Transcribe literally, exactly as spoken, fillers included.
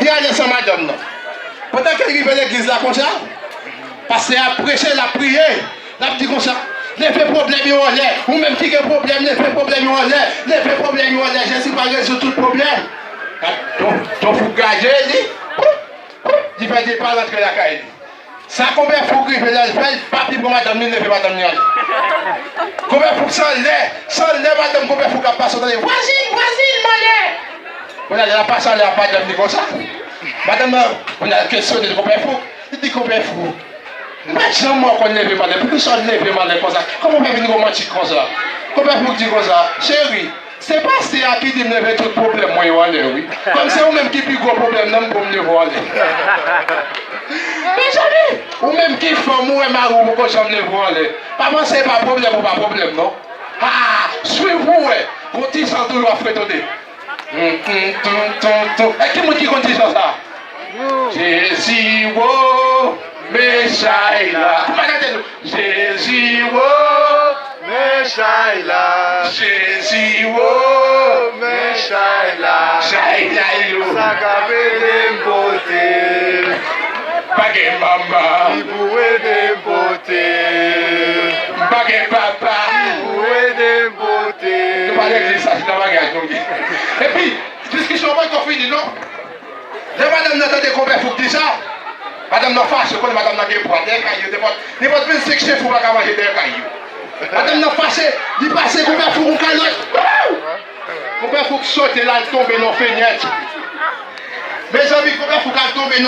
Li ale san madanm nan. Pandan ke l rive legliz la konsa, pastè a preche, l ap priye, l ap di konsa, leve pwoblèm yo anlè. Ou menm ki gen pwoblèm, leve pwoblèm yo anlè. Leve pwoblèm yo anlè. Jezi pral rezoud tout pwoblèm. Gad, Don, Don Fouk gade li. Li fè di pa rantre lakay li. Sa konpè Fouk rive la, l fè, l pa pi pran madanm li, l leve madanm li anlè. Konpè Fouk san lè, san lè madanm konpè Fouk ap pase, w tande, vwazin, vwazin, m anlè. Kounye a, l ap pase anlè ap madanm li konsa. Madanm nan, kounye a, l kesyone konpè Fouk. Li di konpè Fouk, m pa t janm wè w konn leve m anlè, poukisa w leve m anlè konsa? Kòman w fè vin womantik konsa? Konpè Fouk di konsa, cheri, se pastè a ki di m leve tout pwoblèm mwen yo anlè, wi. Kòm se ou menm ki pi gwo pwoblèm nan, m bon m leve w anlè. Mezanmi, ou menm ki fanm, ou wè mari w poko janm leve w anlè. Pa panse e pa pwoblèm ou pa pwoblèm, non. Ha! Swiv pou w wè. Gon ti chant toujou ap fredone. Hm, hm, tum, tum, tum. E ki moun ki konn ti chant sa? Jezi wo, Mechay la. Pou pa tande nou. Jezi wo, Mechay la. Jezi wo, Mechay la. Chay la yo. Sa k ap ede m pote. Pa gen manman. Li pou ede m pote. M pa gen papa. Li pou ede m pote. Nou pa legliz sa, se nan bagay nou ye. Epi, diskisyon an poko fini, non? Lè madanm nan tande konpè Fouk di sa, madanm nan fache, konnen madanm nan gen pwa dèyè kay yo, nenpòt, nenpòt vennsenk chen fou pa ka manje dèyè kay yo. Madanm nan fache, li pase konpè Fouk yon kalòt. Konpè Fouk sote la, l tonbe nan fenyèt. Mezanmi, konpè Fouk al tonbe nan